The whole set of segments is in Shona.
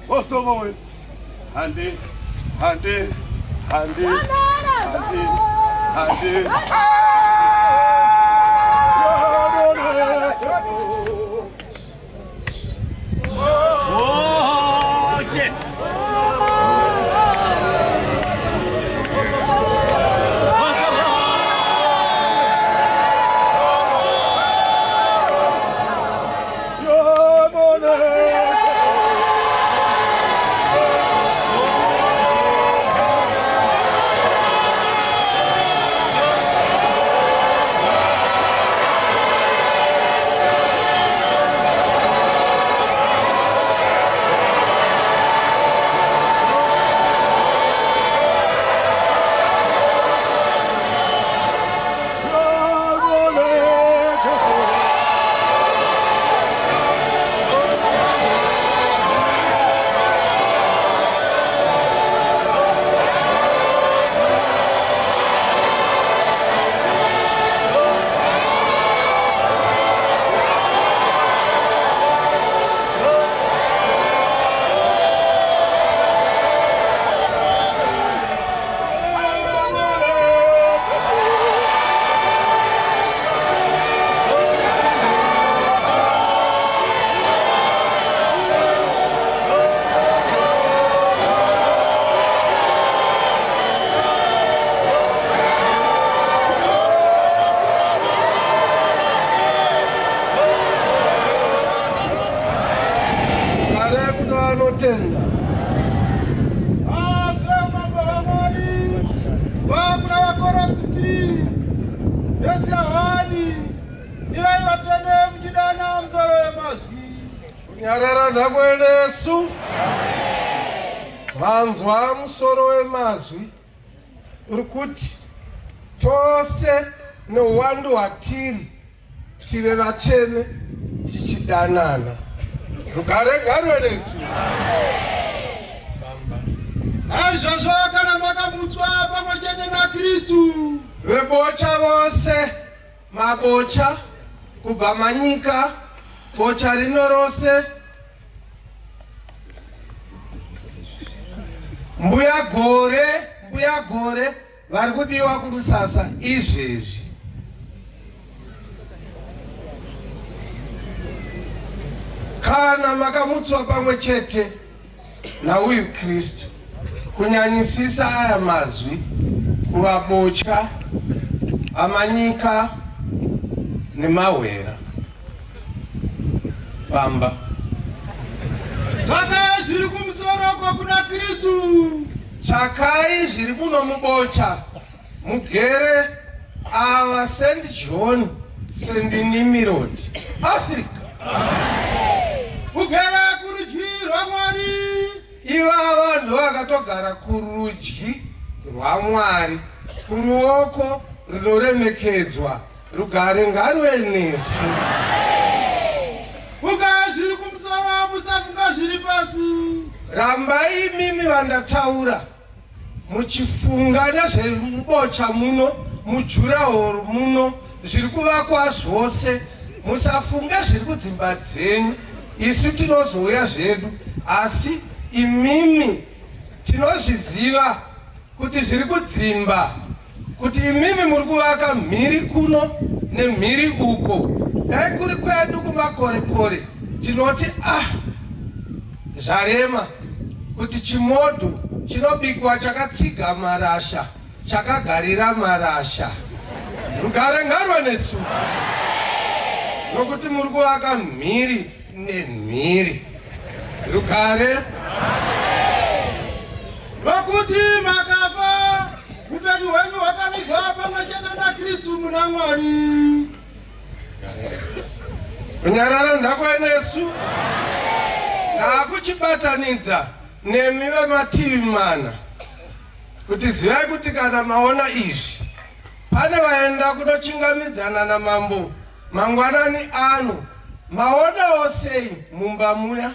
Osomowe. Hande. Hande. Hande. Hande. Hande. Oh, shit. Rugare kuna vanotenda. Vamuna vaKorose 3 vhesi ya1, ivai vatsvene muchidana musoro wemazwi. Kunyarara ndakwenesu. Vanzwa musoro wemazwi uri kuti tose neuwandu hwatiri tive vatsvene tichidanana. Rugare ngarwe nesu. Bamba. Naizvozvo kana makamutswa pamwe chete naKristu, Vebocha vose, mabocha kubva Manyika, bocha rino rose, Mbuya Gore, Mbuya Gore vari kudiwa kumusasa izvezvi. Kana makamutswa pamwe chete nauyu Kristu, kunyanyisisa aya mazwi kuvabocha, aManyika nemahwera. Famba. Tsvakai zviri kumusoroko kuna Kristu. Tsvakai zviri muno mubocha mugere ava St John St Nimirod Africa. Mugere kurudyi rwaMwari. Ivava ndo vakatogara kurudyi rwaMwari, kuruoko runoremekedzwa. Rugare ngaruve nesu. Fungai zviri kumusoro, musafunga zviri pasi. Rambai imimi vandataura muchifunga nezvemubocha muno, mujurahoro muno, zviri kuvakwa zvose. Musafunge zviri kudzimba dzenyu. Isu tinozouya zvedu, asi imimi tinozviziva kuti zviri kudzimba, kuti imimi muri kuvaka mhiri kuno nemhiri uko. Dai kuri kwedu kumakorekore tinoti ah, zvarema kuti chimodho chinobikwa chakatsiga marasha, chakagarira marasha. Rugare ngarwe nesu, nokuti muri kuvaka mhiri nemhiri. Rugare. Nokuti makafa, upenyu hwenyu hwakavigwa pamwe chete naKristu muna Mwari. Kunyarara ndakwe nesu. Ndakuchibatanidza nemi vemativi mana kuti zivai kuti kana maona izvi, pane vaenda kunochingamidzana namambo mangwanani ano. Maonawo sei mumba muya?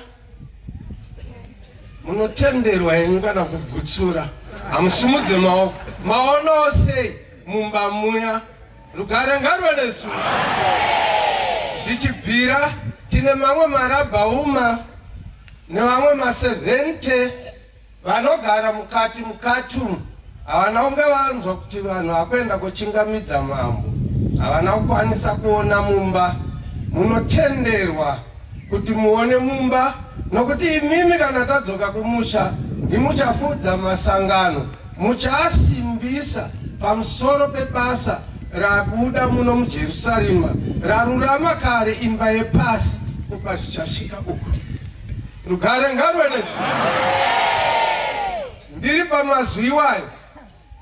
Munotenderwa henyu kana kugutsura, hamusimudze maoko. Maonawo sei mumba muya? Rugare ngarwe nesu. Zvichibvira tine mamwe marabhauma. Nevamwe ma70 vanogara mukati mukati umu havana kunge vanzwa kuti vanhu vakuenda kuchingamidza mambo, havana kukwanisa kuona mumba. Munotenderwa kuti muone mumba, nokuti imimi kana tadzoka kumusha ndimuchafudza masangano, muchaasimbisa pamusoro pebasa rabuda muno muJerusarema, rarurama kare imba yepasi kupa zvichasvika uku. Rugare ngaruve nesu. Ndiri pamazwi iwayo,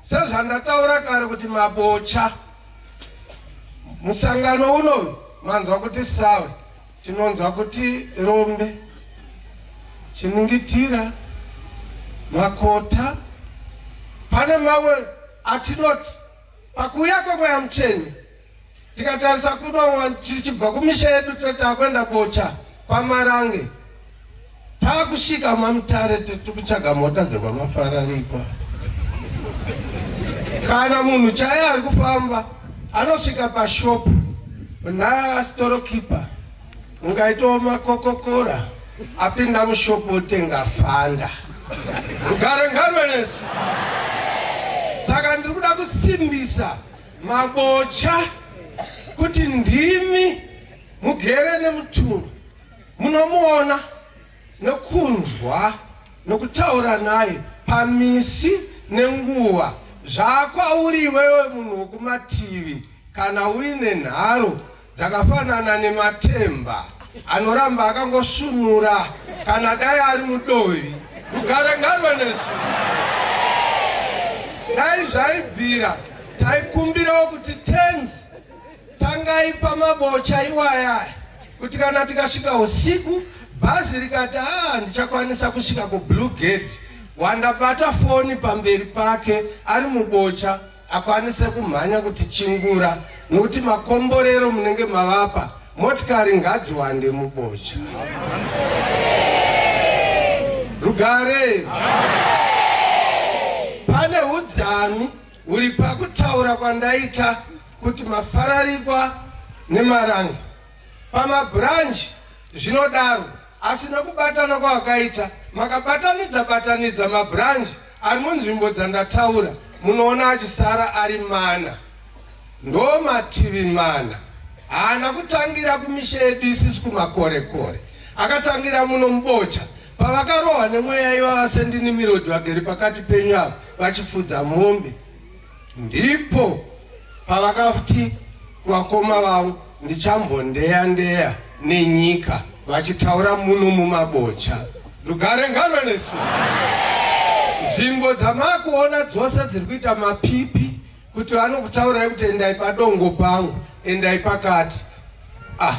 sezvandataura kare kuti mabocha musangano uno, manzwa kuti Sawe, tinonzwa kuti Rombe, Chiningitira, Makota, pane mamwe atinoti pakuuya kweMweya Mutsvene. Tikatarisa kuno tichibva kumisha yedu, takuenda Bocha kwaMarange, taakusvika maMutare, tiri kutsvaga mota dzekwaMafararikwa. Kana munhu chaiye ari kufamba anosvika pashopu nastorekeeper, ungaitawo makokokora, apinda mushopu otenga Fanta. Rugare ngaruve nesu. Saka ndiri kuda kusimbisa mabocha kuti ndimi mugere nemutumwa, munomuona nokunzwa nokutaura naye pamisi nenguva. Zvakwauri iwewe munhu wokumativi, kana uine nharo dzakafanana nematemba anoramba akangosvunura kana dai ari mudovi, rugare ngaruve nesu. Dai zvaibvira, taikumbirawo kuti tenzi tangai pamabocha iwaya, kuti kana tikasvika usiku, bhazi rikati aa ndichakwanisa kusvika kuBlue Gate, wandabata foni pamberi pake ari mubocha akwanise kumhanya kuti chingura, nokuti makomborero munenge mavapa. Motikari ngadziwande mubocha. Rugare. Pane udzami huri pakutaura kwandaita kuti Mafararikwa neMarange pamabhuranji zvinodaro, asi nokubatana kwawakaita, makabatanidza batanidza mabhuranji ari munzvimbo dzandataura, munoona achisara ari mana, ndo mativi mana. Haana kutangira kumisha yedu isisi kumakorekore, akatangira muno mubocha pavakarohwa nemweya ivava sendini vagere pakati penyu ava vachifudza mombe. Ndipo pavakati kuvakoma vavo, "Ndichambondeya ndeya nenyika," vachitaura muno mumabocha. Rugare ngaruve nesu. Nzvimbo dzamakuona dzose dziri kuita mapipi kuti vanokutaurai kuti endai padongo pangu, endai pakati, ah,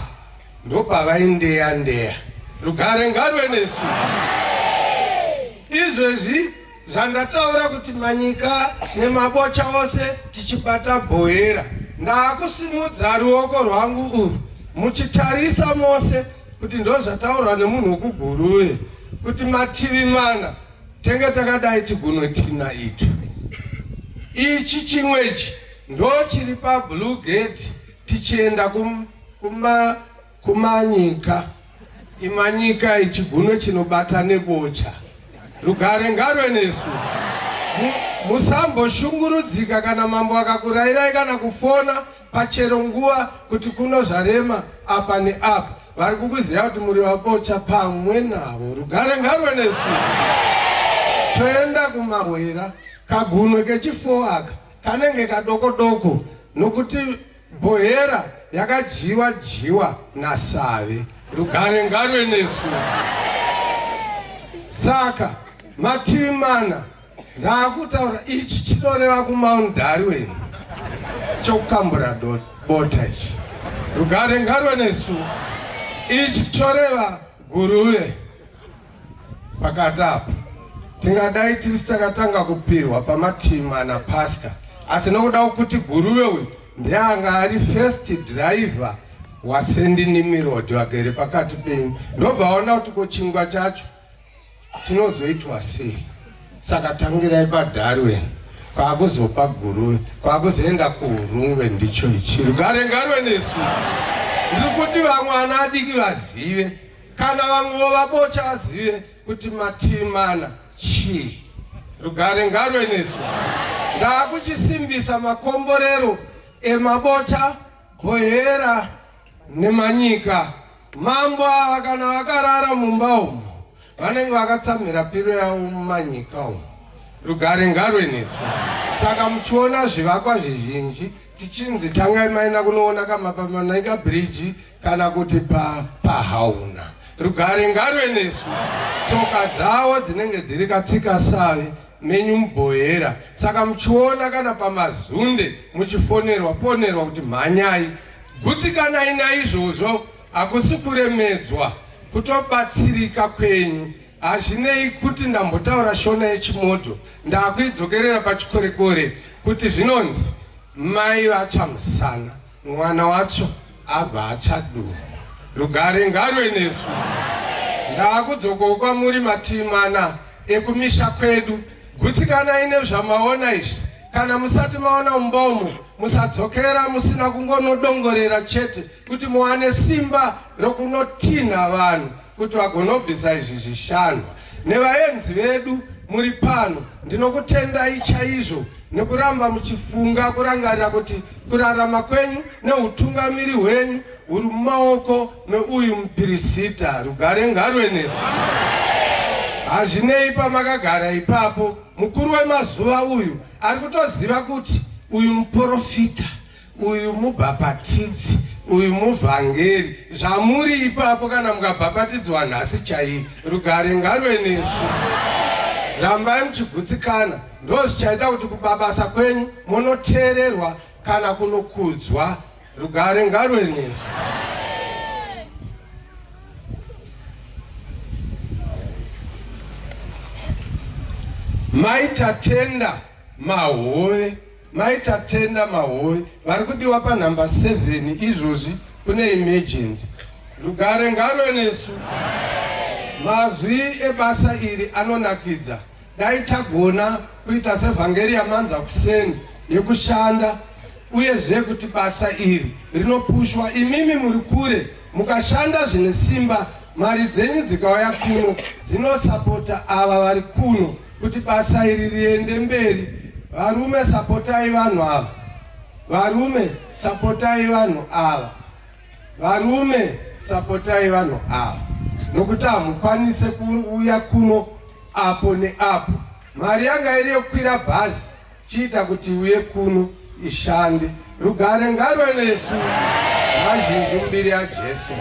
ndopavaindeya ndeya. Rugare ngaruve nesu. Izvezvi zvandataura kuti manyika nemabocha ose tichibata bhoera, ndaakusimudza ruoko rwangu urwu muchitarisa mose kuti ndozvataurwa nemunhu wekuGuruve kuti mativi mana tenge takadai, tigunwe tina itu. Ichi chimwe ichi ndo chiri paBlue Gate tichienda kumanyika. Imanyika ichigunwe chinobata nebocha. Rugare ngaruve nesu. Musamboshungurudzika kana mambo akakurayirai kana kufona pachero nguva kuti kuno zvarema apa neapa. Vari kukuziva kuti muri vabocha pamwe navo. Rugare ngaruve nesu. Toenda kumahwera. Kagunwe kechifo aka kanenge kadoko doko nokuti bhohera yakadyiwa dyiwa nasave. Rugare ngaruve nesu. Saka mativi mana ndaakutaura, ichi chinoreva kuMount Darwin, chokukambura bota ichi. Rugare ngaruve nesu. Ichi choreva Guruve pakati apa. Tingadai tiri takatanga kupirwa pamativi mana Pasika, asi nokuda kwekuti Guruve uyu ndianga ari first driver waSendinimirod vagere pakati penyu, ndobva vaona kuti ko chingwa chacho chinozoitwa sei. Saka tangirai paDarwin, kwakuzopa Guruve, kwakuzoenda kuUrungwe, ndicho ichi. Rugare ngaruve nesu. Ndiri kuti vamwe vana adiki vazive. Kana vamwewo vabocha vazive kuti matiimana chii. Rugare ngarwe nesu. Ndakuchisimbisa makomborero emabocha, gohera nemanyika. Mambo ava kana vakarara mumba umu vanenge vakatsamhira piro yavo mumanyika umu. Rugare ngarwe nesu. Saka muchiona zvivakwa zvizhinji tichinzi tangai maenda kunoona kama paManaika Bridge kana kuti pahauna. Rugare ngarwe nesu. Tsoka dzavo dzinenge dziri katsika save menyu mubhohera. Saka muchiona kana pamazunde muchifonerwa fonerwa kuti mhanyai, gutsikanai naizvozvo. Hakusi kuremedzwa, kutobatsirika kwenyu. Hazvinei kuti ndambotaura Shona yechimodho, ndakuidzokerera pachikorekore kuti zvinonzi mai vatsva musana, mwana wacho abva achadumwa. Rugare ngarwe nesu. Ndakudzokawo kwamuri matii mana ekumisha kwedu. Gutsikanai nezvamaona izvi. Kana musati maona mumba umu, musadzokera musina kungonodongorera chete kuti muwane simba rokunotinha vanhu kuti vagonobvisa izvi zvishandwa. Nevaenzi vedu muri pano, ndinokutendai chaizvo nekuramba muchifunga kurangarira kuti kurarama kwenyu neutungamiri hwenyu huri mumaoko meuyu mupirisita. Rugare ngarwe nesu. Hazvinei pamakagara ipapo, mukuru wemazuva uyu ari kutoziva kuti uyu muporofita, uyu mubhapatidzi, uyu muvhangeri. Zvamuri ipapo kana mukabhapatidzwa nhasi chaiye, rugare ngarwe nesu. Rambai muchigutsikana, ndozvichaita kuti kubabasa kwenyu munoteererwa kana kunokudzwa. Rugare ngarwe nesu. Mai Tatenda Mahove, Mai Tatenda Mahove vari kudiwa panhamba 7 izvozvi kune emergency. Rugare ngarwe nesu. Mazwi ebasa iri anonakidza. Dai tagona kuita sevhangeri yamanzwa kuseni yekushanda uyezve kuti basa iri rinopushwa. Imimi muri kure mukashanda zvine simba, mari dzenyu dzikauya kuno dzinosapota ava vari kuno kuti basa iri riende mberi. Varume sapotai vanhu ava, varume sapotai vanhu ava, varume sapotai vanhu ava, nokuti hamukwanise kuuya kuno apo neapo. Mari yanga iri yekukwira bhazi, chiita kuti uye kuno ishande. Rugare ngarwe nesu vazhinji mumbiri yaJesu.